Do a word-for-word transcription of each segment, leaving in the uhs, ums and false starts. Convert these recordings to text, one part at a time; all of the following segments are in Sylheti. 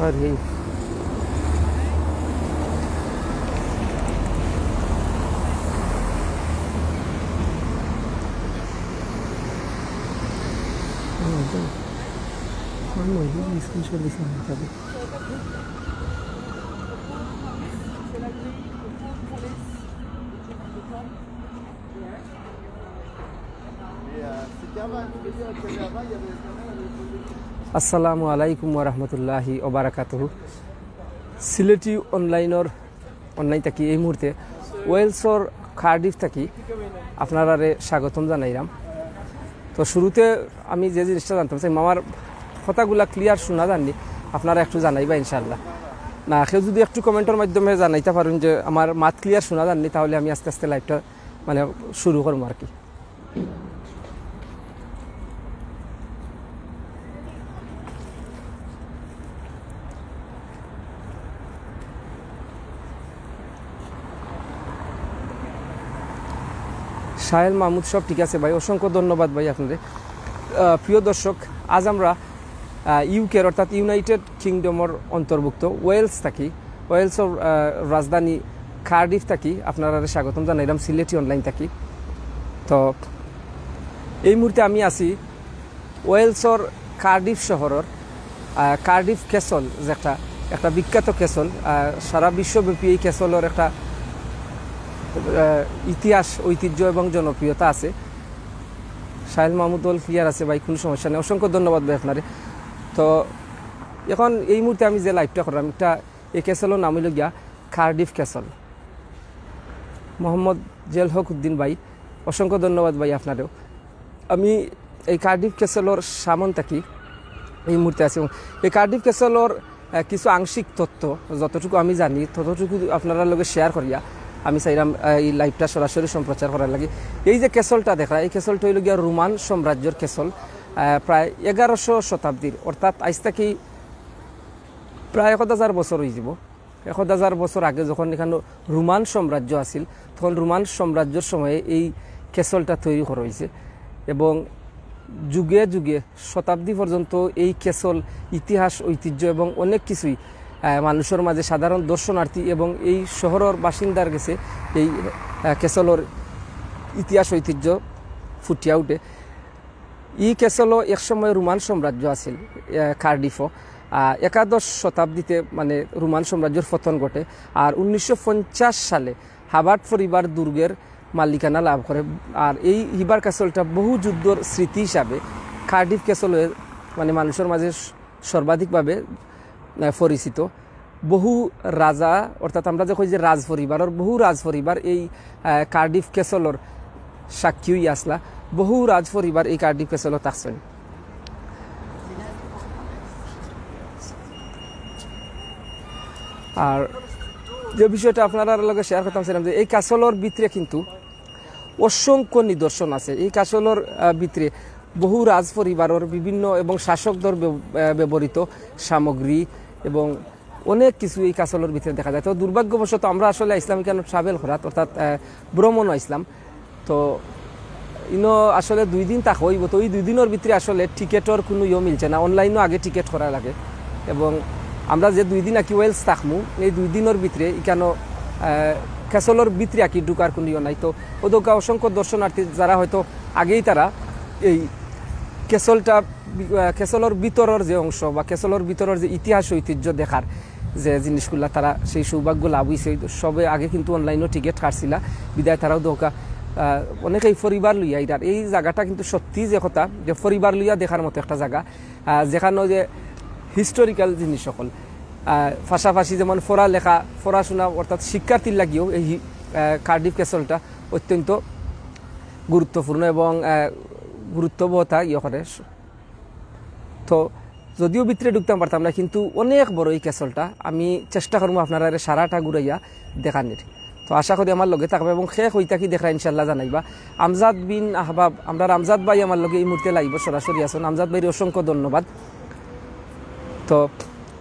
আর এই আসসালামু আলাইকুম ওয়া রাহমাতুল্লাহি ওয়া বারাকাতুহু। সিলেটি অনলাইনর, অনলাইন থাকি এই মুহূর্তে ওয়েলসর কার্ডিফ থাকি আপনারারে স্বাগতম জানাইলাম। তো শুরুতে আমি যে জিনিসটা জানতাম চাই, আমার কথাগুলা ক্লিয়ার শোনা যাননি, আপনারা একটু জানাইবা ইনশাআল্লাহ। না, কেউ যদি একটু কমেন্টর মাধ্যমে জানাইতা পারইন যে আমার মাত ক্লিয়ার শোনা যাননি, তাহলে আমি আস্তে আস্তে লাইভটা মানে শুরু করবো আর কি। সাহেল মাহমুদ, সব ঠিক আছে ভাই, অসংখ্য ধন্যবাদ ভাই আপনারে। আহ, প্রিয় দর্শক, আজ আমরা, আহ, ইউকের অর্থাৎ ইউনাইটেড কিংডমর অন্তর্ভুক্ত ওয়েলস থাকি, ওয়েলসর, আহ, রাজধানী কার্ডিফ থাকি আপনারারে স্বাগতম জানাইলাম সিলেটি অনলাইন থাকি। তো এই মুহূর্তে আমি আছি ওয়েলসর কার্ডিফ শহরর, আহ, কার্ডিফ ক্যাসল, যেটা একটা বিখ্যাত ক্যাসল, আহ, সারা বিশ্বব্যাপী এই ক্যাসলর একটা, আহ, ইতিহাস, ঐতিহ্য এবং জনপ্রিয়তা আছে। সাহেল মাহমুদ অল ক্লিয়ার আছে ভাই, কোনো সমস্যা নেই। অসংখ্য ধন্যবাদ ভাই আপনারে। তো এখন এই মুহূর্তে আমি যে লাইভটা করলাম, একটা এই ক্যাসলর নাম হইল গিয়া কার্ডিফ ক্যাসল। মোহাম্মদ জেল হক উদ্দিন ভাই, অসংখ্য ধন্যবাদ ভাই আপনারেও। আমি এই কার্ডিফ ক্যাসলর সামন থাকি এই মুহূর্তে আছি এবং এই কার্ডিফ ক্যাসলর, আহ, কিছু আংশিক তথ্য যতটুকু আমি জানি ততটুকু আপনারার লগে শেয়ার করিয়া আমি চাইলাম, আহ, এই লাইভটা সরাসরি সম্প্রচার করার লাগি। এই যে ক্যাসলটা দেখরা, এই ক্যাসলটা হইল গিয়া রোমান সাম্রাজ্যর ক্যাসল, আহ, প্রায় এগারোশো শতাব্দীর, অর্থাৎ আইজ থাকি প্রায় এক হাজার বছর হয়ে যাব। এক হাজার বছর আগে যখন এখানে রোমান সাম্রাজ্য আছিল, তখন রোমান সাম্রাজ্যর সময়ে এই ক্যাসলটা তৈরি করা হয়েছে এবং যুগে যুগে শতাব্দী পর্যন্ত এই ক্যাসল ইতিহাস, ঐতিহ্য এবং অনেক কিছুই, আহ, মানুষের মাঝে সাধারণ দর্শনার্থী এবং এই শহরের বাসিন্দার গেছে এই, আহ, ক্যাসলর ইতিহাস ঐতিহ্য ফুটিয়া উঠে। ই ক্যাসলও এক সময় রোমান সাম্রাজ্য আছিল, আহ, কার্ডিফও। আহ, একাদশ শতাব্দীতে মানে রোমান সাম্রাজ্যর পতন ঘটে। আর উনিশশো পঞ্চাশ সালে হাবার্ট পরিবার দুর্গের মালিকানা লাভ করে। আর এই হিবার ক্যাসলটা বহু যুদ্ধর স্মৃতি হিসাবে কার্ডিফ ক্যাসল হয়ে মানে মানুষের মাঝে স-, সর্বাধিকভাবে, আহ, পরিচিত। বহু রাজা, অর্থাৎ আমরা যে কই যে রাজ পরিবারর, বহু রাজ পরিবার এই, আহ, কার্ডিফ ক্যাসলর সাক্ষী হইয়া আসলা। বহু রাজ পরিবার এই কার্ডিফ ক্যাসলও থাকছেন। আর যে বিষয়টা আপনারার লগে শেয়ার করতাম ছিলাম যে এই ক্যাসলর ভিতরে কিন্তু অসংখ্য নিদর্শন আছে। এই ক্যাসলর, আহ, ভিতরে বহু রাজ পরিবারর বিভিন্ন এবং শাসকদের ব্যব-, আহ, ব্যবহৃত সামগ্রী এবং অনেক কিছু এই ক্যাসলর ভিতরে দেখা যায়। তো দুর্ভাগ্যবশত আমরা আসলে ইসলাম এখানে ট্রাভেল করাত, অর্থাৎ, আহ, ভ্রমণ আইসলাম। তো ইনো আসলে দুই দিন থাকা হইব, তো এই দুই দিনের ভিতরে আসলে টিকিটর কোনো ইয়ে মিলছে না, অনলাইনও আগে টিকিট করা লাগে। এবং আমরা যে দুই দিন আর কি ওয়েলস থাকমু, এই দুই দিনের ভিতরে এখানো, আহ, ক্যাসলর ভিতরে আর কি ঢুকার কোনো ইয়ে নাই। তো ওদোকা অসংখ্য দর্শনার্থী যারা হয়তো আগেই তারা এই ক্যাসলটা, আহ, ক্যাসলর ভিতরের যে অংশ বা ক্যাসলর ভিতরের যে ইতিহাস ঐতিহ্য দেখার যে জিনিসগুলা, তারা সেই সৌভাগ্য লাভ হইছে। সবে আগে কিন্তু অনলাইনও টিকিট কাটছিলা, বিদায় তারাও দোকা, আহ, অনেকেই পরিবার লইয়া এটার এই জায়গাটা কিন্তু সত্যি যে কথা যে পরিবার লইয়া দেখার মতো একটা জায়গা, আহ, যেখানে যে হিস্টোরিক্যাল জিনিস সকল, আহ, পাশাপাশি যেমন পড়ালেখা, পড়াশোনা অর্থাৎ শিক্ষার্থীর লাগিও এই হি-, আহ, কার্ডিফ ক্যাসলটা অত্যন্ত গুরুত্বপূর্ণ এবং, আহ, গুরুত্ববহতা ইয়ে করে। তো যদিও ভিতরে ঢুকতাম পারতাম না, কিন্তু অনেক বড় এই ক্যাসলটা। আমি চেষ্টা করবো আপনারা সারাটা ঘুরাইয়া দেখানির। তো আশা করি আমার লগে থাকবা এবং কে কই থাকি দেখরা ইনশাল্লাহ জানাইবা। আমজাদ বিন আহবাব, আমরা আমজাদ ভাই আমার লগে এই মুহূর্তে লাইভ সরাসরি আছেন। আমজাদ ভাইর অসংখ্য ধন্যবাদ। তো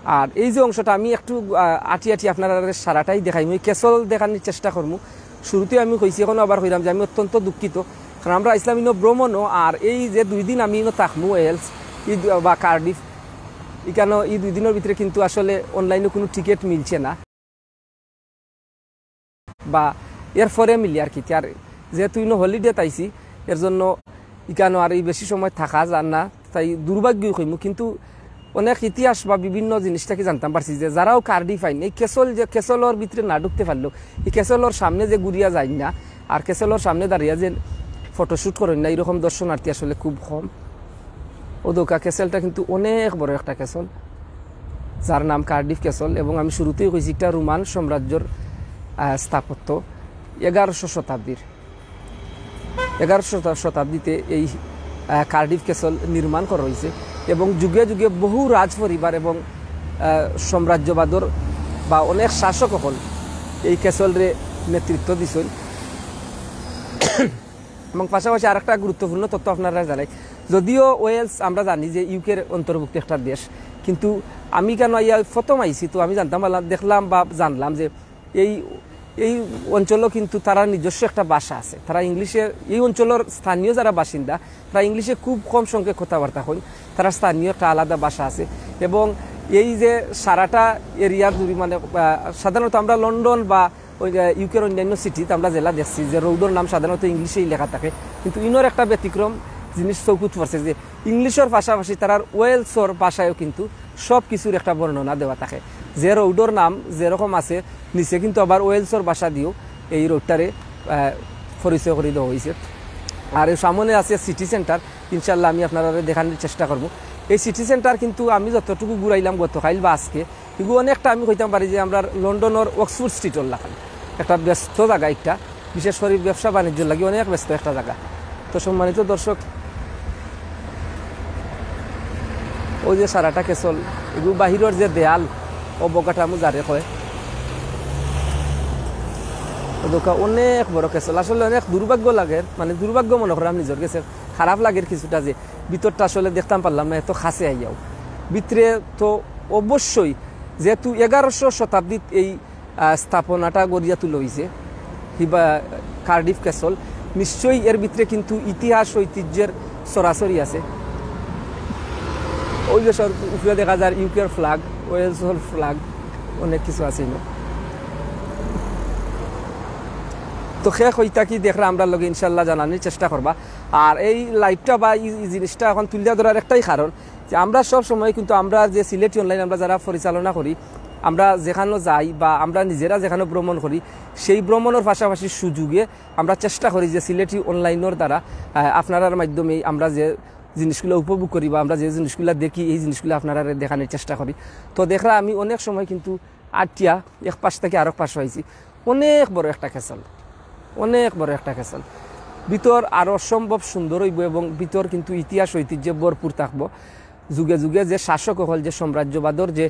আর এই যে অংশটা আমি একটু, আহ, আটি আটি আপনারা সারাটাই দেখাইমু, এই ক্যাসল দেখানির চেষ্টা করমু। শুরুতে আমি কইছি, এখনো আবার কইলাম যে আমি অত্যন্ত দুঃখিত, কারণ আমরা ইসলাম ইনো ভ্রমণও, আর এই যে দুই দিন আমি ইনো থাকমু ওয়েলস, ই দু-, বা কার্ডিফ, ইকানো ই দুই দিনর ভিতরে কিন্তু আসলে অনলাইনো কুনু টিকেট মিলছে না, বা এরপরে মিলে আর কি। আর যেহেতু ইনো হলিডেত আইছি, এর জন্য ইকানো আর এই বেশি সময় থাকা যার না, তাই দুর্ভাগ্যই কইমু। কিন্তু অনেক ইতিহাস বা বিভিন্ন জিনিস থাকি জানতাম পারছি যে যারাও কার্ডিফ আইন, এই ক্যাসল, যে ক্যাসলর ভিতরে না ঢুকতে পারলো, এই ক্যাসলর সামনে যে ঘুরিয়া যাইন না, আর ক্যাসলর সামনে দাঁড়িয়ে যে ফটোশ্যুট করেন না, এরকম দর্শনার্থী আসলে খুব কম। ও দোকা ক্যাসলটা কিন্তু অনেক বড় একটা ক্যাসল, যার নাম কার্ডিফ ক্যাসল, এবং আমি শুরুতেই কইছি, এটা রোমান সাম্রাজ্যর, আহ, স্থাপত্য, এগারোশো শতাব্দীর, এগারোশো শতাব্দীতে এই, আহ, কার্ডিফ ক্যাসল নির্মাণ করা হয়েছে, এবং যুগে যুগে বহু রাজ পরিবার এবং, আহ, সাম্রাজ্যবাদর বা অনেক শাসক অকল এই ক্যাসলরে নেতৃত্ব দিছইন। এবং পাশাপাশি আরেকটা গুরুত্বপূর্ণ তথ্য আপনারা জানাই, যদিও ওয়েলস আমরা জানি যে ইউকের অন্তর্ভুক্ত একটা দেশ, কিন্তু আমি কেন ইয়া প্রথম আইছি, তো আমি জানতাম পারলাম, দেখলাম বা জানলাম যে এই, এই অঞ্চলও কিন্তু তারা নিজস্ব একটা ভাষা আছে। তারা ইংলিশে, এই অঞ্চলর স্থানীয় যারা বাসিন্দা, তারা ইংলিশে খুব কম সংখ্যক কথাবার্তা কইন, তারা স্থানীয় একটা আলাদা ভাষা আছে। এবং এই যে সারাটা এরিয়ার জুড়ি, মানে, আহ, সাধারণত আমরা লন্ডন বা ওই, আহ, ইউকের অন্যান্য সিটিতে আমরা যেলা দেখছি যে রোডর নাম সাধারণত ইংলিশেই লেখা থাকে, কিন্তু ইনোর একটা ব্যতিক্রম জিনিস চকুত পড়ছে যে ইংলিশর পাশাপাশি তারার ওয়েলসর ভাষায়ও কিন্তু সব কিছুর একটা বর্ণনা দেওয়া থাকে। যে রোডর নাম যেরকম আছে, নিচে কিন্তু আবার ওয়েলসর ভাষা দিয়েও এই রোডটারে, আহ, পরিচয় করে দেওয়া হয়েছে। আর এই সামনে আছে সিটি সেন্টার, ইনশাল্লাহ আমি আপনারা দেখানোর চেষ্টা করবো। এই সিটি সেন্টার কিন্তু আমি যতটুকু ঘুরাইলাম গতকাল বা আজকে, এগু অনেকটা আমি কইতাম পারি যে আমরা লন্ডনর অক্সফোর্ড স্ট্রিটর লাখান একটা ব্যস্ত জাগা একটা, বিশেষ করে ব্যবসা বাণিজ্য লাগি অনেক ব্যস্ত একটা জাগা। তো সম্মানিত দর্শক, ওই যে সারাটা ক্যাসল, এগু বাহিরর যে দেয়াল, অবকাঠামো যারে কয়, ও দোকা অনেক বড় ক্যাসল। আসলে অনেক দুর্ভাগ্য লাগে, মানে দুর্ভাগ্য মনে করাম নিজর গেছে, খারাপ লাগের কিছুটা যে ভিতরটা আসলে দেখতাম পারলাম না এত কাছে আইয়াও। ভিতরে তো অবশ্যই যেহেতু এগারোশো শতাব্দীত এই, আহ, স্থাপনাটা গড়িয়া তুলা হইছে, হিবা কার্ডিফ ক্যাসল, নিশ্চয়ই এর ভিতরে কিন্তু ইতিহাস ঐতিহ্যের সরাসরি আছে। ওই যে সর-, উপরে দেখা যায় ইউকের ফ্ল্যাগ, ওয়েলসর ফ্ল্যাগ, অনেক কিছু আছে এনে। তো খে কইতা কি দেখরা আমরার লগে ইনশাল্লাহ জানানির চেষ্টা করবা। আর এই লাইভটা বা এই, এই জিনিসটা এখন তুলিয়া ধরার একটাই কারণ যে আমরা সব সময় কিন্তু আমরা যে সিলেটি অনলাইন আমরা যারা পরিচালনা করি, আমরা যেখানো যাই বা আমরা নিজেরা যেখানো ভ্রমণ করি, সেই ভ্রমণের পাশাপাশি সুযোগে আমরা চেষ্টা করি যে সিলেটি অনলাইনের দ্বারা, আহ, আপনারার মাধ্যমে আমরা যে জিনিসগুলো উপভোগ করি বা আমরা যে জিনিসগুলো দেখি, এই জিনিসগুলো আপনারারে দেখানোর চেষ্টা করি। তো দেখরা আমি অনেক সময় কিন্তু আটিয়া এক পাশ থেকে আরেক পাশ হয়েছি, অনেক বড় একটা ক্যাসল, অনেক বড় একটা ক্যাসল। ভিতর আরো অসম্ভব সুন্দর হইব এবং ভিতর কিন্তু ইতিহাস ঐতিহ্যে ভরপুর থাকবো। যুগে যুগে যে শাসক অকল, যে সাম্রাজ্যবাদর যে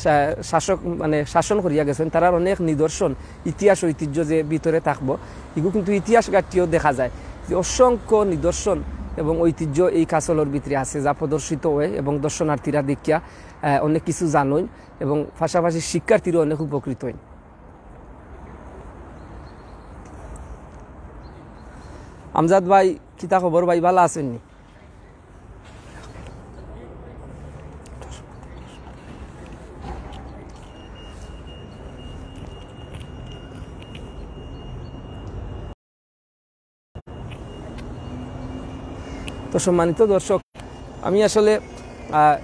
শা-, শাসক, মানে, শাসন করিয়া গেছেন, তারার অনেক নিদর্শন, ইতিহাস ঐতিহ্য যে ভিতরে থাকবো, এগু কিন্তু ইতিহাস ঘাটিও দেখা যায় যে অসংখ্য নিদর্শন এবং ঐতিহ্য এই কাসলর ভিতরে আছে, যা প্রদর্শিত হয় এবং দর্শনার্থীরা দেখিয়া, আহ, অনেক কিছু জানইন এবং পাশাপাশি শিক্ষার্থীরা অনেক উপকৃত হইন। আমজাদ ভাই, কিতা খবর ভাই, ভালা আছইন নি? তো সম্মানিত দর্শক, আমি আসলে, আহ,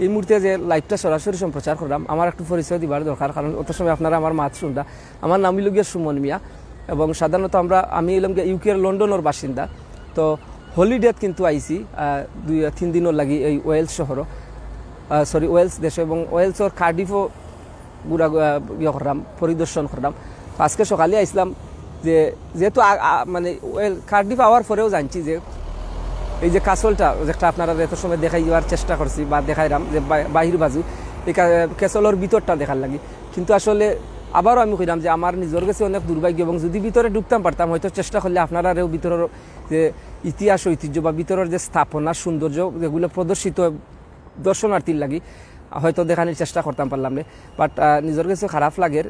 এই মুহূর্তে যে লাইভটা সরাসরি সম্প্রচার করলাম, আমার একটু পরিচয় দিবার দরকার, কারণ অত সময় আপনারা আমার মাত শুনরা। আমার নাম হইল গিয়া সুমন মিয়া এবং সাধারণত আমরা, আমি হইলাম গিয়া ইউকের লন্ডনের বাসিন্দা। তো হলিডেত কিন্তু আইছি, আহ, দুই তিন দিনের লাগি এই ওয়েলস শহরও, আহ, সরি, ওয়েলস দেশে এবং ওয়েলসর কার্ডিফও ঘুরা, আহ, ইয়ে করলাম, পরিদর্শন করলাম। তো আজকে সকালে আইসলাম যে যেহেতু আ-, আ-, মানে ওয়েল কার্ডিফ আওয়ার পরেও জানছি যে এই যে কাসলটা যেটা আপনারা এত সময় দেখাই দেওয়ার চেষ্টা করছি বা দেখাইলাম যে বা-, বাহির বাজু এই কা-, ক্যাসলর ভিতরটা দেখার লাগি, কিন্তু আসলে আবারও আমি কইলাম যে আমার নিজের কাছে অনেক দুর্ভাগ্য এবং যদি ভিতরে ঢুকতাম পারতাম হয়তো চেষ্টা করলে আপনারারেও ভিতরের যে ইতিহাস ঐতিহ্য বা ভিতরের যে স্থাপনা সৌন্দর্য যেগুলো প্রদর্শিত দর্শনার্থীর লাগি হয়তো দেখানোর চেষ্টা করতাম পারলাম না। বাট নিজের কাছে খারাপ লাগের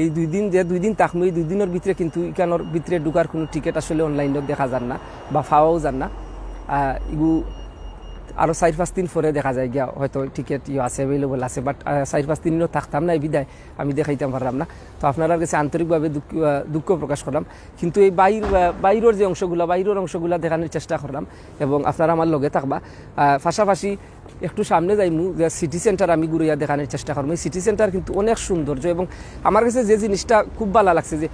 এই দুই দিন, যে দুই দিন থাকমু এই দুই দিনের ভিতরে কিন্তু ইকানোর ভিতরে ঢুকার কোনো টিকিট আসলে অনলাইনে দেখা যার না বা পাওয়াও যার না। আহ, ইগু আরও চাইর পাঁচ দিন পরে দেখা যায় গিয়া হয়তো টিকিট ইয়ে আছে, অ্যাভেলেবল আছে, বাট চাইর পাঁচ দিনও থাকতাম না, এই বিদায় আমি দেখাইতাম পারলাম না। তো আপনারার গেছে আন্তরিকভাবে দুঃখ, আহ, দুঃখ প্রকাশ করলাম। কিন্তু এই বাইর, আহ, বাইরের যে অংশগুলা, বাইরের অংশগুলা দেখানোর চেষ্টা করলাম এবং আপনারা আমার লগে থাকবা। আহ, পাশাপাশি একটু সামনে যাইমু, যে সিটি সেন্টার আমি ঘুরাইয়া দেখানোর চেষ্টা করমু। এই সিটি সেন্টার কিন্তু অনেক সৌন্দর্য এবং আমার কাছে যে জিনিসটা খুব ভালো লাগছে যে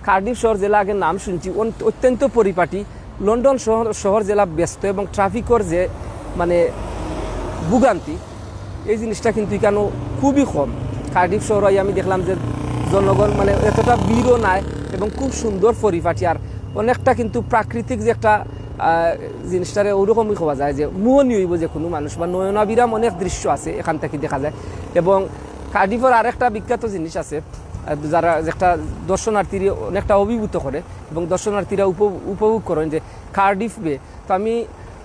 কার্ডিফ শহর যেলা আগে নাম শুনছি অন-, অত্যন্ত পরিপাটি, লন্ডন শহর, শহর যেলা ব্যস্ত এবং ট্রাফিকর যে মানে ভোগান্তি, এই জিনিসটা কিন্তু এখানো খুবই কম। কার্ডিফ শহর আইয়া আমি দেখলাম যে জনগণ মানে এতটা ভিড়ও নাই এবং খুব সুন্দর পরিপাটি, আর অনেকটা কিন্তু প্রাকৃতিক যে একটা, আহ, জিনিসটারে ওরকমই কওয়া যায় যে মোহনীয় অইব যে কোনো মানুষ বা নয়নাভিরাম অনেক দৃশ্য আছে এখান থেকে দেখা যায়। এবং কার্ডিফর আরেকটা বিখ্যাত জিনিস আছে, আহ, যারা একটা দর্শনার্থীরা অনেকটা অভিভূত করে এবং দর্শনার্থীরা উপ-, উপভোগ করেন যে কার্ডিফ বে। তো আমি,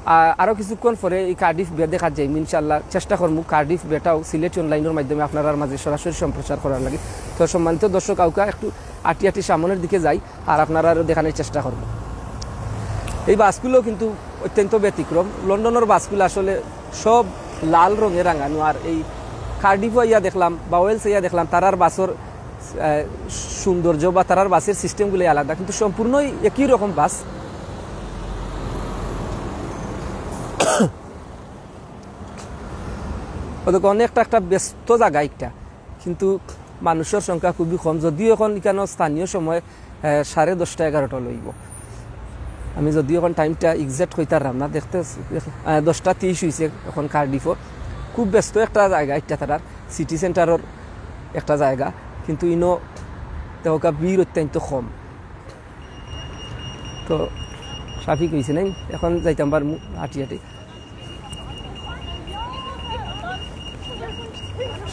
আহ, আরও কিছুক্ষণ পরে এই কার্ডিফ বে দেখাত যাইমু ইনশাআল্লাহ। চেষ্টা করমু কার্ডিফ বেটাও সিলেটি অনলাইনের মাধ্যমে আপনারার মাঝে সরাসরি সম্প্রচার করার লাগি। তো সম্মানিত দর্শক, আউক্কা একটু আটি আটি সামনের দিকে যাই আর আপনারারও দেখানোর চেষ্টা করমু। এই বাসগুলো কিন্তু অত্যন্ত ব্যতিক্রম। লন্ডনের বাসগুলো আসলে সব লাল রঙে রাঙানো, আর এই কার্ডিফ আইয়া দেখলাম বা ওয়েলস আইয়া দেখলাম তারার বাসর, আহ, সৌন্দর্য বা তারার বাসের সিস্টেমগুলো আলাদা, কিন্তু সম্পূর্ণই একই রকম বাস। ওদিকে অনেকটা একটা ব্যস্ত জায়গা একটা, কিন্তু মানুষের সংখ্যা খুবই কম, যদিও এখন এখানে স্থানীয় সময়, আহ, সাড়ে দশটা এগারোটা লইব। আমি যদিও এখন টাইমটা এক্সাক্ট কইতাম পারলাম না, দেখতে আহ, দশটা তেইশ হইছে এখন কার্ডিফো। খুব ব্যস্ত একটা জায়গা একটা তারার, সিটি সেন্টারের একটা জায়গা, কিন্তু ইনো দেখা ভিড় অত্যন্ত কম। তো ট্রাফিক হইছে নাই, এখন যাইতাম পারমু আটি আটি।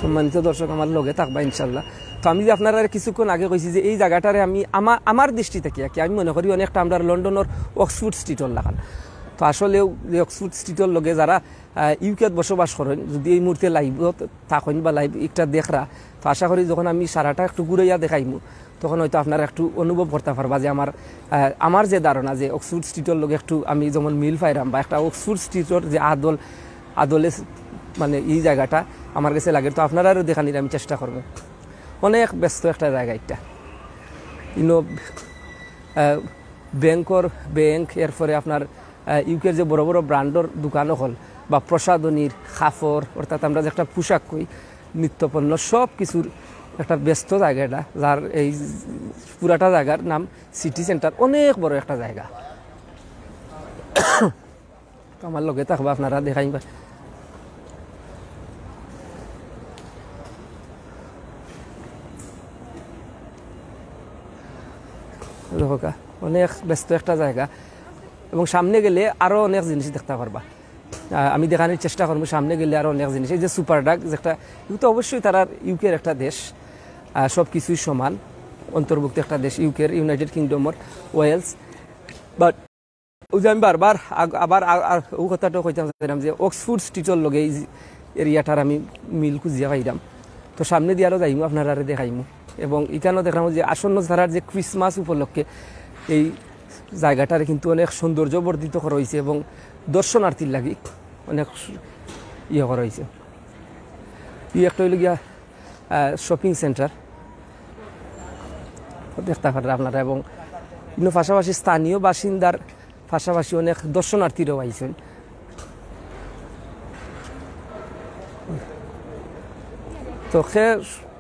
সম্মানিত দর্শক, আমার লগে থাকবা ইনশাল্লাহ। তো আমি যে আপনারা কিছুক্ষণ আগে কইছি যে এই জায়গাটারে আমি আমা-, আমার দৃষ্টি থেকে আর কি, আমি মনে করি অনেকটা আমরা লন্ডনের অক্সফোর্ড স্ট্রিটর লাখান। তো আসলেও যে অক্সফোর্ড স্ট্রিটর লগে যারা, আহ, ইউকেত বসবাস করেন, যদি এই মুহূর্তে লাইভও থাকেন বা লাইভ একটা দেখরা, তো আশা করি যখন আমি সারাটা একটু ঘুরাইয়া দেখাইমু, তখন হয়তো আপনারা একটু অনুভব করতে পারবা যে আমার, আহ, আমার যে ধারণা যে অক্সফোর্ড স্ট্রিটর লগে একটু আমি যেমন মিল পাইরাম বা একটা অক্সফোর্ড স্ট্রিটর যে আদল, আদলে মানে এই জায়গাটা আমার কাছে লাগে। তো আপনারারও দেখানির আমি চেষ্টা করবো। অনেক ব্যস্ত একটা জায়গা একটা। ইনো, আহ, ব্যাংকর ব্যাংক, এরপরে আপনার, আহ, ইউকের যে বড় বড় ব্র্যান্ডর দোকান অকল বা প্রসাধনীর কাপড়, অর্থাৎ আমরা যে একটা পোশাক কই, নিত্যপণ্য, সব কিছুর একটা ব্যস্ত জায়গা এটা, যার এই পুরাটা জায়গার নাম সিটি সেন্টার, অনেক বড় একটা জায়গা। তো আমার লগে থাকবা, আপনারা দেখাইবা। দেখো কা, অনেক ব্যস্ত একটা জায়গা, এবং সামনে গেলে আরো অনেক জিনিস দেখতে পারবা। আহ, আমি দেখানোর চেষ্টা করবো সামনে গেলে আরো অনেক জিনিস। এই যে সুপার ডাক, যেটা, এগুলো তো অবশ্যই তারার ইউকের একটা দেশ, আহ, সব কিছুই সমান, অন্তর্ভুক্ত একটা দেশ ইউকের, ইউনাইটেড কিংডমর, ওয়েলস। বাট ওই যে আমি বারবার আগ-, আবার আ-, আর ও কথাটা কইতাম চাইলাম যে অক্সফোর্ড স্ট্রিটর লগে এই এরিয়াটার আমি মিল খুঁজিয়া পাইলাম। তো সামনে দিয়ে আরো যাইমু, আপনারারে দেখাইমু। এবং এখানেও দেখলাম যে আসন্ন তারার যে ক্রিসমাস উপলক্ষে এই জায়গাটারে কিন্তু অনেক সৌন্দর্য বর্ধিত করা হয়েছে এবং দর্শনার্থীর লাগি অনেক সু-, ইয়ে করা হয়েছে। এই একটা হইল গিয়া, আহ, শপিং সেন্টার দেখতে পারেন আপনারা, এবং ইনো পাশাপাশি স্থানীয় বাসিন্দার পাশাপাশি অনেক দর্শনার্থীরাও আইছেন। তো খে,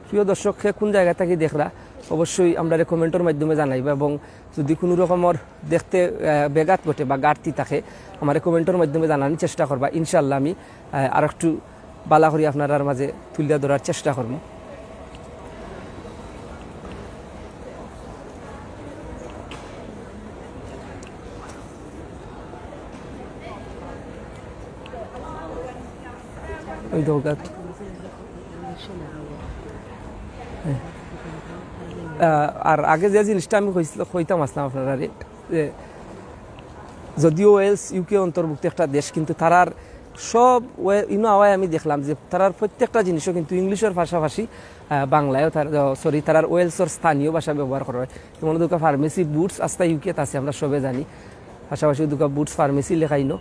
প্রিয় দর্শক, খে কোন জায়গা থাকি দেখরা, অবশ্যই আমরারে কমেন্টর মাধ্যমে জানাইবা, এবং যদি কোনো রকমর দেখতে, আহ, ব্যাঘাত ঘটে বা ঘাটতি থাকে, আমারে কমেন্টর মাধ্যমে জানানোর চেষ্টা করবা। ইনশাআল্লাহ আমি, আহ, আর একটু বালা করি আপনারার মাঝে তুলিয়া ধরার চেষ্টা করবো। ওই তো ওটা। আহ, আর আগে যে জিনিসটা আমি কইছিল-, কইতাম আসলাম আপনারারে, যে যদিও ওয়েলস ইউকে অন্তর্ভুক্ত একটা দেশ, কিন্তু তারার সব ওয়ে-, ইনো আওয়ায় আমি দেখলাম যে তারার প্রত্যেকটা জিনিসও কিন্তু ইংলিশের পাশাপাশি, আহ, বাংলায়ও তার, আহ, সরি, তারার ওয়েলসর স্থানীয় ভাষা ব্যবহার করা হয়। যেমন দুকা ফার্মেসি বুটস আস্তা ইউকেত আছে, আমরা সবে জানি। পাশাপাশি দুকা বুটস ফার্মেসি লেখাইনো।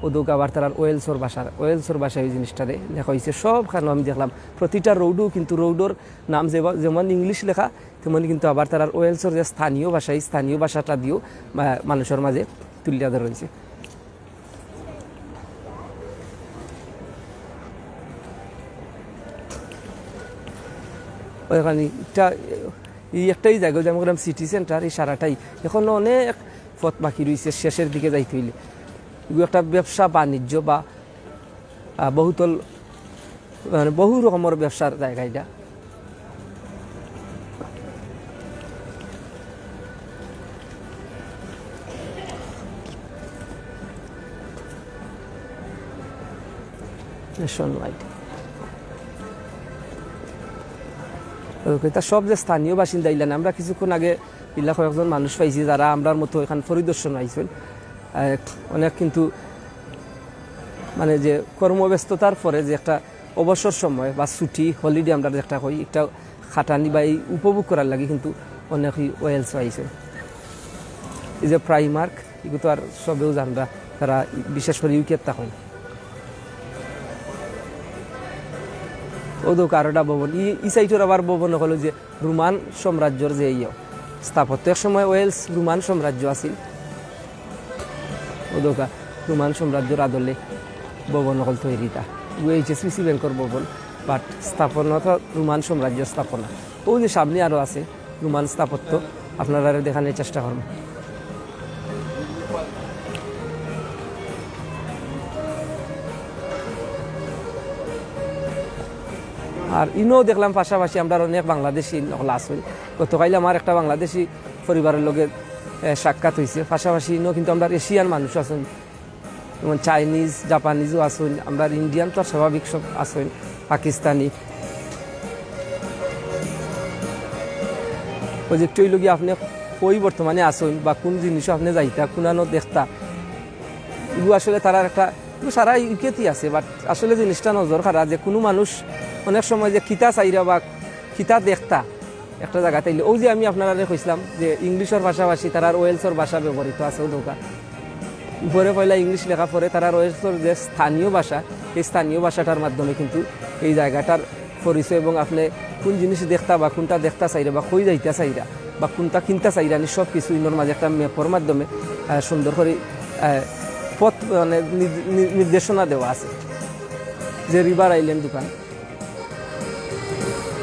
অউ দেখউক্কা আবার তারার ওয়েলসর ভাষা, ওয়েলসর ভাষায় ওই জিনিসটারে লেখা অইছে। সবখানো আমি দেখলাম, প্রতিটা রোডও কিন্তু, রোডর নাম যেবা-, যেমন ইংলিশ লেখা, তেমনি কিন্তু আবার তারার ওয়েলসর যে স্থানীয় ভাষা, এই স্থানীয় ভাষাটা দিয়েও, আহ, মানুষর মাঝে তুলিয়া ধরা অইছে। ওইখানে একটা, এই একটাই জায়গা, যেমন বললাম, সিটি সেন্টার, এই সারাটাই। এখনো অনেক পথ বাকি রইছে শেষের দিকে যাইতে অইলে। এগুলো একটা ব্যবসা বাণিজ্য বা, আহ, বহুতল, মানে, বহু রকমর ব্যবসার জায়গা এটা। Nation wide. ওকে, তা সব যে স্থানীয় বাসিন্দা ইলা না, আমরা কিছুক্ষণ আগে ইলা কয়েকজন মানুষ পাইছি যারা আমরার মতো এখান পরিদর্শন আইছইন। আহ, অনেক কিন্তু মানে যে কর্মব্যস্ততার পরে যে একটা অবসর সময় বা ছুটি, হলিডে আমরা যেটা কই, একটা খাটানি বা এই উপভোগ করার লাগি কিন্তু অনেকেই ওয়েলস আইছে। এই যে প্রাইমার্ক, এগুলো তো আর সবেও জানরা, তারা বিশেষ করে ইউকেত থাকইন। অউ দেখউক্কা আরোটা ভবন, ই, ই সাইডর আবার ভবন অকল যে রোমান সাম্রাজ্যর যে ইয়ে স্থাপত্য, এক সময় ওয়েলস রোমান সাম্রাজ্য আছিল। অউ দেখউক্কা, রোমান সাম্রাজ্যর আদলে ভবন অকল তৈরিতা। এগু এইচএসবিসি ব্যাংকর ভবন, but স্থাপনা তো রোমান সাম্রাজ্যর স্থাপনা। অউ যে সামনে আরো আছে রোমান স্থাপত্য, আপনারারে দেখানির চেষ্টা করমু। আর ইনো দেখলাম পাশাপাশি আমরার অনেক বাংলাদেশি অকল আছইন। গতকাইল আমার একটা বাংলাদেশি পরিবারর লগে, এ, সাক্ষাৎ অইছে। পাশাপাশি ইনো কিন্তু আমরার এশিয়ান মানুষ আছইন, যেমন চাইনিজ, জাপানিজও আছইন, আমরার ইন্ডিয়ান তো আর স্বাভাবিক সব আছইন, পাকিস্তানি। প্রজেক্ট অইল গিয়া আপনে কই বর্তমানে আছইন বা কুন জিনিসও আপনে যাইতা, কুনানো দেখতা, এগু আসলে তারার একটা, এগু সারা ইউকেতেই আছে, but আসলে জিনিসটা নজর কাড়া যে কুনু মানুষ অনেক সময় যে কিতা চাইরা বা কিতা দেখতা একটা জাগাত আইলে, অউ যে আমি আপনারারে কইছলাম যে ইংলিশর পাশাপাশি তারার ওয়েলসর ভাষা ব্যবহৃত আছে, অউ দেখউক্কা। উপরে পয়লা ইংলিশ লেখা, পরে তারার ওয়েলসর যে স্থানীয় ভাষা, এই স্থানীয় ভাষাটার মাধ্যমে কিন্তু এই জায়গাটার পরিচয় এবং আপনে কুন জিনিস দেখতা বা কুনটা দেখতা চাইরা বা কই যাইতা চাইরা বা কুনটা কিনতা চাইরা নি, সব কিছু ইনোর মাঝে একটা ম্যাপর মাধ্যমে, আহ, সুন্দর করি, আহ, পথ মানে নি-, নি-, নির্দেশনা দেওয়া আছে। যে রিভার আইল্যান্ড দোকান,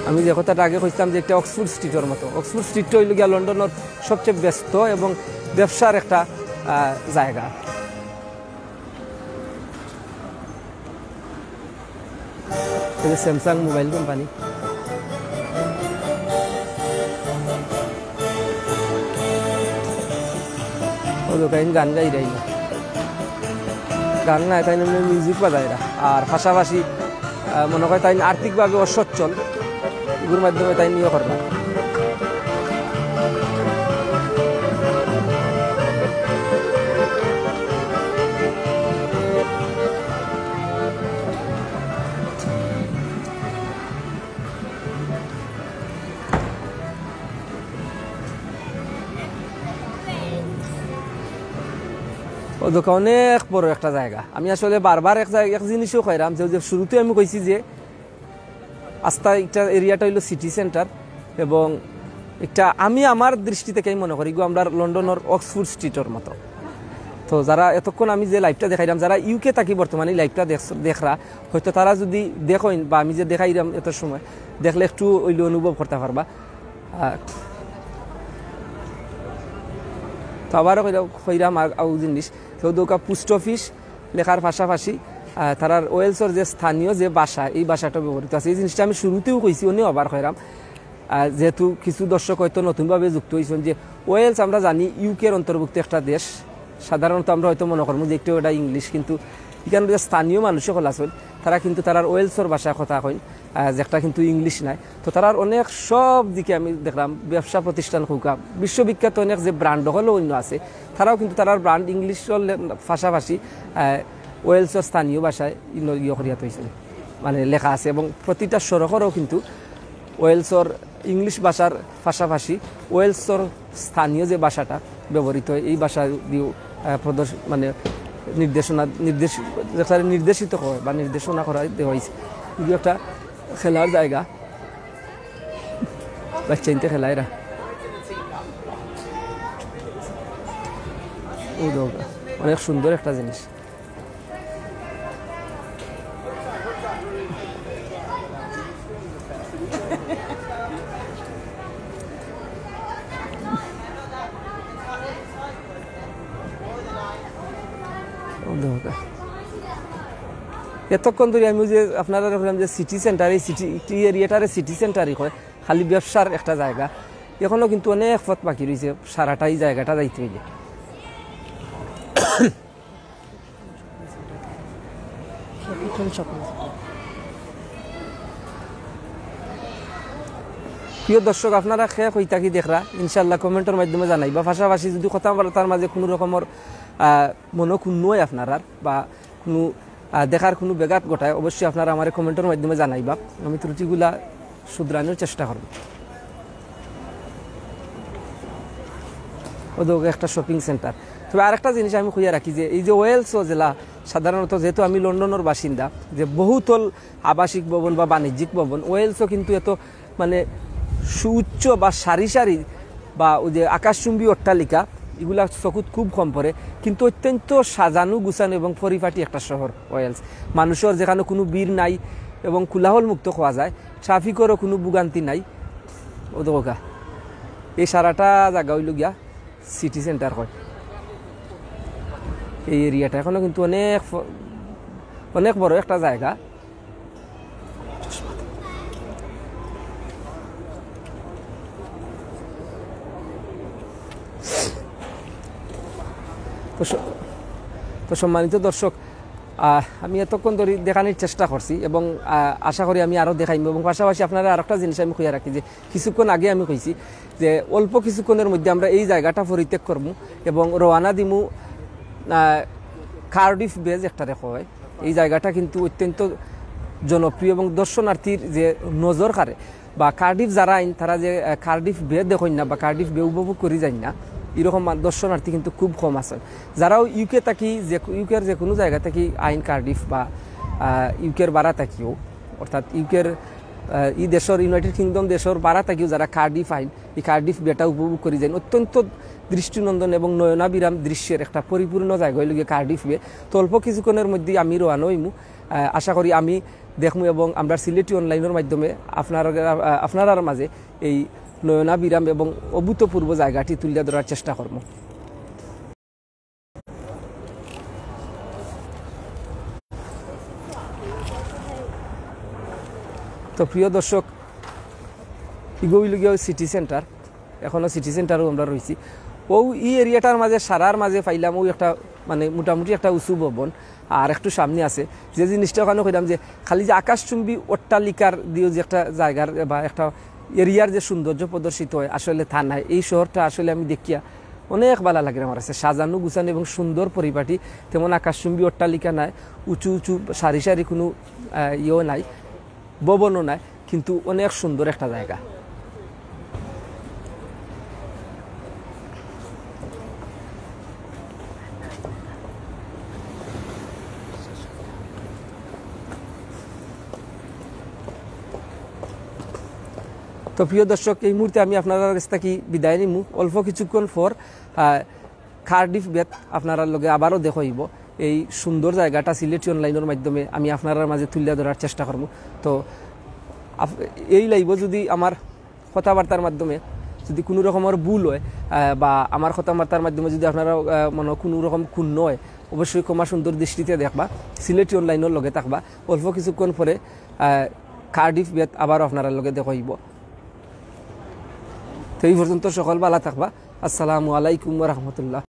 আমি যে কথাটা আগে কইছলাম যে একটা অক্সফোর্ড স্ট্রিটর মতো, অক্সফোর্ড স্ট্রিটটা অইল গিয়া লন্ডনর সবচেয়ে ব্যস্ত এবং ব্যবসার একটা, আহ, জায়গা। এই যে স্যামসাং মোবাইল কোম্পানি। অউ দেখউক্কা, তাইন গান গাইরা ইনো। গান গায়, তাইন এমনে মিউজিক বাজাইরা। আর পাশাপাশি, আহ, মনে কয় তাইন আর্থিকভাবে অসচ্ছল, এগুর মাধ্যমে তাইন ইয়ে কররা। অউ দেখউক্কা অনেক বড় একটা জায়গা। আমি আসলে বারবার এক জায়গা, এক জিনিসও কইরাম যে, অউ যে শুরুতে আমি কইছি যে আস্তা একটা এরিয়াটা অইল সিটি সেন্টার এবং একটা আমি আমার দৃষ্টি থাকি আমি মনে করি এগু আমরার লন্ডনর অক্সফোর্ড স্ট্রিটর মতো। তো যারা এতক্ষণ আমি যে লাইভটা দেখাইরাম, যারা ইউকে থাকি বর্তমানে লাইভটা দেখ-, দেখরা, হয়তো তারা যদি দেখইন বা আমি যে দেখাইরাম এত সময়, দেখলে একটু অইলে অনুভব করতা পারবা। আহ, তো আবারও কইরা-, কইরাম আর, আউ জিনিস, তো দেখউক্কা পোস্ট অফিস লেখার পাশাপাশি, আহ, তারার ওয়েলসর যে স্থানীয় যে ভাষা, এই ভাষাটা ব্যবহৃত আছে। এই জিনিসটা আমি শুরুতেও কইছি, অনেও আবার কইরাম। আহ, যেহেতু কিছু দর্শক হয়তো নতুনভাবে যুক্ত হইছইন যে ওয়েলস আমরা জানি ইউকের অন্তর্ভুক্ত একটা দেশ, সাধারণত আমরা হয়তো মনে করমু যে একটু এটা ইংলিশ, কিন্তু এখানে যে স্থানীয় মানুষ অকল আছইন, তারা কিন্তু তারার ওয়েলসর ভাষায় কথা কইন, আহ, যেটা কিন্তু ইংলিশ নায়। তো তারার অনেক সব দিকে আমি দেখলাম ব্যবসা প্রতিষ্ঠান কউক্কা, বিশ্ববিখ্যাত অনেক যে ব্র্যান্ড অকল অন্য আছে, তারাও কিন্তু তারার ব্র্যান্ড ইংলিশর লে-, পাশাপাশি, আহ, ওয়েলসর স্থানীয় ভাষায় ইন-, ইয়ে করিয়া থইছে, মানে লেখা আছে এবং প্রতিটা সড়করও কিন্তু ওয়েলসর ইংলিশ ভাষার পাশাপাশি ওয়েলসর স্থানীয় যে ভাষাটা ব্যবহৃত হয়, এই ভাষা দিয়েও, আহ, প্রদর্শ-, মানে, নির্দেশনা, নির্দেশ, যেটারে নির্দেশিত হয় বা নির্দেশনা করা দেওয়া হয়েছে। কিন্তু একটা খেলার জায়গা, বাচ্চাইন্তে খেলাইরা। ও দোকা, অনেক সুন্দর একটা জিনিস। ও দোকা। এতক্ষণ ধরে আমি যে আপনারা দেখলাম যে সিটি সেন্টার, এই সিটি, এই এরিয়াটারে সিটি সেন্টারই কয়, খালি ব্যবসার একটা জায়গা। এখনো কিন্তু অনেক পথ বাকি রয়েছে সারাটা এই জায়গাটা যাইতে হইলে। প্রিয় দর্শক, আপনারা কে কই থাকি দেখরা, ইনশাআল্লাহ কমেন্টর মাধ্যমে জানাইবা। পাশাপাশি যদি কথাবার্তার মাঝে কোনো রকমর, আহ, মনো ক্ষুণ্ণ হয় আপনারার বা কোনো, আহ, দেখার কোনো ব্যাঘাত ঘটায়, অবশ্যই আপনারা আমারে কমেন্টর মাধ্যমে জানাইবা। আমি ত্রুটিগুলা শুধরানোর চেষ্টা করব। ও দেখো একটা শপিং সেন্টার। তবে আরেকটা জিনিস আমি কইয়া রাখি যে এই যে ওয়েলসও জেলা, সাধারণত যেহেতু আমি লন্ডনের বাসিন্দা, যে বহুতল আবাসিক ভবন বা বাণিজ্যিক ভবন, ওয়েলসও কিন্তু এত মানে সুউচ্চ বা সারি সারি বা ওই যে আকাশচুম্বী অট্টালিকা, এগুলা চকুত খুব কম পড়ে, কিন্তু অত্যন্ত সাজানো গুছানো এবং পরিপাটি একটা শহর ওয়েলস। মানুষের যেখানে কোনো ভিড় নাই এবং কোলাহল মুক্ত কওয়া যায়, ট্রাফিকেরও কোনো ভোগান্তি নাই। ও দেখো গা, এই সারাটা জায়গা হইল গিয়া সিটি সেন্টার হয়। এই এরিয়াটা এখনো কিন্তু অনেক ফ-, অনেক বড় একটা জায়গা। তো স-, তো সম্মানিত দর্শক, আহ, আমি এতক্ষণ ধরে দেখানোর চেষ্টা করছি এবং, আহ, আশা করি আমি আরও দেখাইমু। এবং পাশাপাশি আপনারা আরেকটা জিনিস আমি কইয়া রাখি যে কিছুক্ষণ আগে আমি কইছি যে অল্প কিছুক্ষণের মধ্যে আমরা এই জায়গাটা পরিত্যাগ করমু এবং রওয়ানা দিমু, আহ, কার্ডিফ বে যেটারে কয়। এই জায়গাটা কিন্তু অত্যন্ত জনপ্রিয় এবং দর্শনার্থীর যে নজর কাড়ে বা কার্ডিফ যারা আইন, তারা যে, আহ, কার্ডিফ বে দেখইন না বা কার্ডিফ বে উপভোগ করি যাইন না, এরকম মা-, দর্শনার্থী কিন্তু খুব কম আছেন। যারাও ইউকে থাকি, যে ইউকের যে কোনো জায়গা থাকি আইন কার্ডিফ বা, আহ, ইউকের বারা থাকিও, অর্থাৎ ইউকের, আহ, এই দেশর, ইউনাইটেড কিংডম দেশর বারা থাকিও যারা কার্ডিফ আইন, এই কার্ডিফ বেটা উপভোগ করি যাইন। অত্যন্ত দৃষ্টিনন্দন এবং নয়নাভিরাম দৃশ্যের একটা পরিপূর্ণ জায়গা হইল গিয়ে কার্ডিফ বে। তো অল্প কিছুক্ষণের মধ্যেই আমি রওয়ানা হইমু। আহ, আশা করি আমি দেখমু এবং আমরা সিলেটি অনলাইনের মাধ্যমে আপনার, আহ, আপনারার মাঝে এই নয়নাভিরাম এবং অভূতপূর্ব জায়গাটি তুলিয়া ধরার চেষ্টা করমু। তো প্রিয় দর্শক, ইগো হইল গিয়া সিটি সেন্টার, এখনো সিটি সেন্টারও আমরা রইছি। ও ই এরিয়াটার মাঝে, সারার মাঝে পাইলাম ও একটা মানে মোটামুটি একটা উঁচু ভবন, আর একটু সামনে আছে যে জিনিসটা ওখানে কইলাম যে খালি যে আকাশচুম্বী অট্টালিকার দিয়েও যে একটা জায়গার বা একটা এরিয়ার যে সৌন্দর্য প্রদর্শিত হয়, আসলে তা নাই। এই শহরটা আসলে আমি দেখিয়া অনেক ভালো লাগে আমার কাছে, সাজানো গুছানো এবং সুন্দর পরিপাটি। তেমন আকাশচুম্বী অট্টালিকা নাই, উঁচু উঁচু সারি সারি কোনো, আহ, ইয়েও নাই, ভবনও নাই, কিন্তু অনেক সুন্দর একটা জায়গা। তো প্রিয় দর্শক, এই মুহূর্তে আমি আপনারার কাছ থাকি বিদায় নিমু। অল্প কিছুক্ষণ পর, আহ, কার্ডিফ বেত আপনারার লগে আবারও দেখা হইব। এই সুন্দর জায়গাটা সিলেটি অনলাইনের মাধ্যমে আমি আপনারার মাঝে তুলিয়া ধরার চেষ্টা করমু। তো আপ-, এই লাইভও যদি আমার কথাবার্তার মাধ্যমে যদি কোনো রকমর ভুল হয়, আহ, বা আমার কথাবার্তার মাধ্যমে যদি আপনারা, আহ, মনে কোনো রকম ক্ষুণ্ণ হয়, অবশ্যই ক্ষমা সুন্দর দৃষ্টিতে দেখবা। সিলেটি অনলাইনের লগে থাকবা। অল্প কিছুক্ষণ পরে, আহ, কার্ডিফ বেত আবারও আপনারার লগে দেখা হইব। তো এই পর্যন্ত সকল ভালা থাকবা। আসসালামু আলাইকুম ওয়া রাহমাতুল্লাহ।